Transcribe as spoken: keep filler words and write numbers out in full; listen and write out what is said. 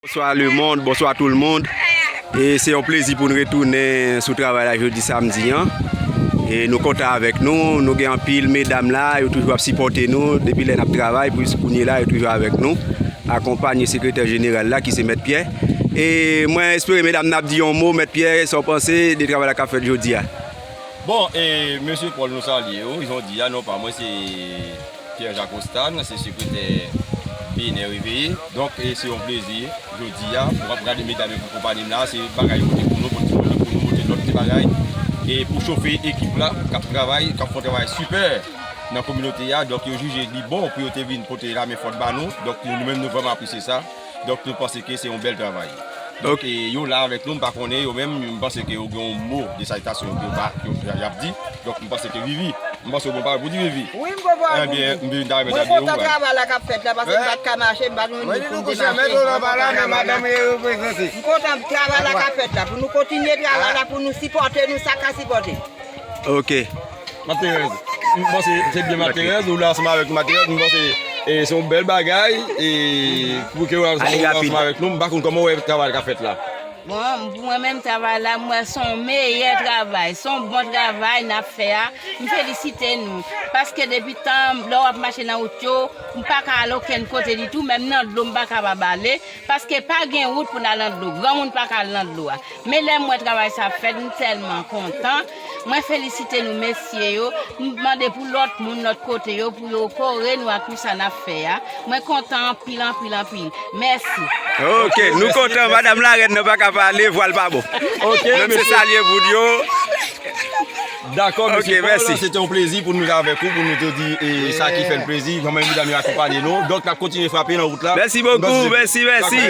Bonswa lemonn, bonswa tout lemonn. E se yon plezi pou n retounen sou travay la jodi samdi an. E nou kontan avèk nou, nou gen anpil medam la, yo toujou ap sipòte nou depi lè n ap travay, pou kounye la yo toujou avèk nou, akonpanye sekretè jeneral la ki se Mèt Pyè. E mwen espere medam n ap di yon mo, Mèt Pyè, sa w panse de travay la k ap fèt jodi a? Bon, e mesye Paul, nou salye w. Jodi a non pa mwen se Pierre Jacques Ostan, se sekretè Benè Reveye. Donk, e se yon plezi jodi a pou ap gade medam yo k akonpanye m la. Se bagay yo pote pou nou, pote pou nou, pote lòt ti bagay. E pou chofe ekip la k ap travay, k ap fè yon travay sipè nan kominote a. Donk, yo jije li bon pou yo te vin pote lamen fòt ba nou. Donk, nou menm nou vrèman apresye sa. Donk, nou panse ke se yon bèl travay. Donk, e yo la avèk nou, m pa konnen yo menm, m panse ke yo gen yon mo de salitasyon ke yo pa, ke yo, y ap di. Donk, m panse ke Vivi, m panse w gon pawòl pou di Vivi. Wi, m gon pawòl pou di. Ebyen, m vin ta renmen salye w. Mwen kontan travay la k ap fèt la, paske m pa t ka mache, m pa t jwenn moun pou m te mache. M kontan travay la k ap fèt la, pou nou kontinye travay la, pou nou sipòte nou, sa k ka sipòte. Ok. Materèz, m panse se byen Materèz, ou la ansanm avèk nou Materèz, m panse e se yon bèl bagay, e pou ke ou la ansanm avèk nou, m pa konn kòman w wè travay la k ap fèt la. Bon, pou mwen menm travay la, m wè se yon meyè travay, se yon bon travay n ap fè a. M felisite nou. Paske depi tan lè w ap mache nan wout yo, m pa ka al okenn kote ditou, menm nan dlo m pa kapab ale. Paske pa gen wout pou n al nan dlo. Granmoun pa ka al nan dlo a. Men lè m wè travay sa ap fèt, m tèlman kontan. Mwen felisite nou mesye yo. M mande pou lòt moun lòt kote yo pou yo kore nou ak tout sa n ap fè a. Mwen kontan anpil, anpil, anpil. Mèsi. Ok, nou kontan, madanm larèn nan pa ka pale, vwa l pa bon. Ok, men se salye pou yo. Dakò, mesye Paul, se te yon plezi pou nou avèk ou, pou nou te di e sa ki fè n plezi, kòman medam yo akonpanye nou. Donk, n ap kontinye frape nan wout la. Mèsi bokou, mèsi, mèsi.